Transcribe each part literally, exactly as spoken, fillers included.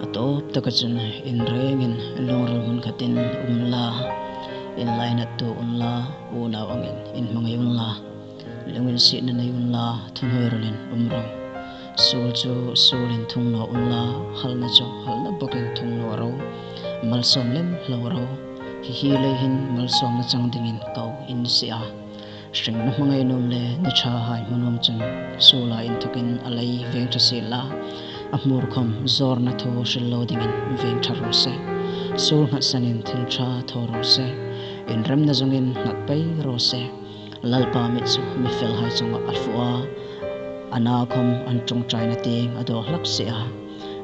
A tawp taka chun inrengin lungril hmun khatin um la, inlainattu unla, unau angin inhmangai unla, lunginsietna nei unla, thuhnuoirawlin um ro. Suol chu suolin thung naw unla, halna chu halna bawkin thung naw ro. Malsawm lem hlau ro. Hi hi lei hin malsawmna chang dingin ko in ni si a. Hringna hmangai nuom le ni ṭhahai hmu nuom chun suola inthokin a lei veng ṭha sienla, a hmur khawm zawrna thu hril lo dingin veng ṭha raw se. Suol nghatsanin thil ṭha thaw raw se. Inremna zongin hnat pei raw se. Lalpa mit chu mi felhai chungah a fu a, a na khawm an ṭawngṭaina tieng a daw hlak si a.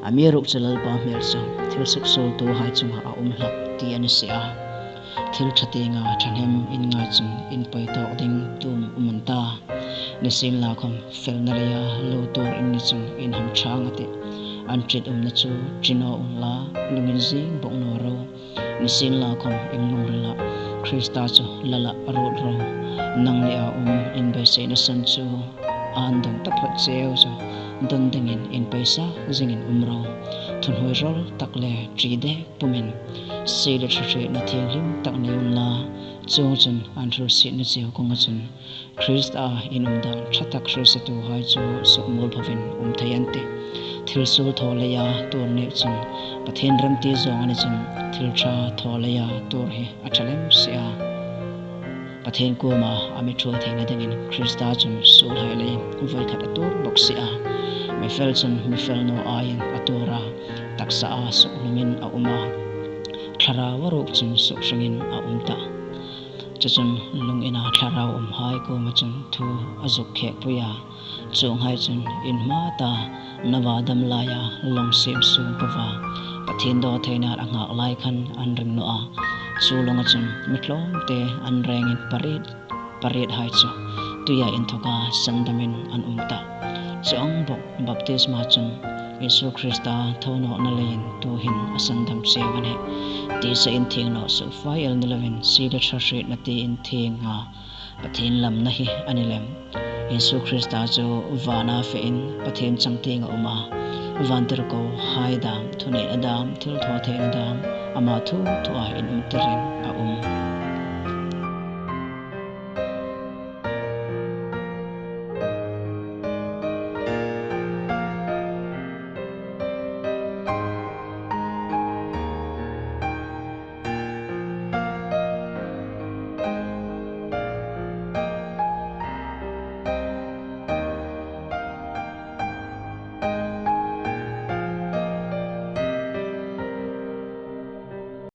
Amiruokchu Lalpa hmel chu thil suksuoltuhai chungah a um hlak ti a ni si a. Thil ṭha tienga ṭhahnem in ngai chun inpawi tawk ding tum um an ta. Nisienlakhawm felna leia lo tuor in ni chun inhamṭhang a tih. An ṭitumna chu ṭi naw unla, lunginzing bawk naw ro. Nisienlakhawm in lungrilah Krista chu lalah ruot ro. Nangnia um inbeisakna san chu an don taphawt cheu chu don dingin inpeisa zingin um ro. Thuhnuoirawl tak le ṭi dek pumin, sie le ṭhahnemna thienghlim tak nei unla, chuongchun an hrilsietna cheu kawnga chun Krista in umdan ṭha tak hrilsetuhai chu sukmualphawin um thei an tih. Thil suol thaw leia tuor nek chun Pathien remti zawng a ni chun thil ṭha thaw leia tuor hi a ṭha lem si a. Pathien kuoma a mi ṭhuoi theina dingin Krista chun suolhai leiin voi khat a tuor bawk si a. Mi fel chun mi fel naw aiin a tuor a, taksaa suknumin a um a, thlarauva ruok chun sukhringin a um tah. Chuchun lungina thlarau umhai kuoma chun thu a zuk khekpui a, chuonghai chun in hma ta, nava dam laia lawng siem sung pova Pathien dawtheina a nghak lai khan an ring naw a. Chu lawnga chun mi tlawmte an rengin pariet, pariethai chu tuia inthoka sandamin an um tah. Chuong bawk baptisma chun Isu Krista thonawkna leiin tuhin a sandam cheu a nih. Tisa inthieng naw, sukfai el ni lovin sie le ṭhahnemna ti inthienga Pathien lamna hi a ni lem. Isu Krista chu vana fein Pathien changtienga um a, vantirkohai dam, thunenna dam, thilthawtheina dam, ama thu thua inumtirin a um.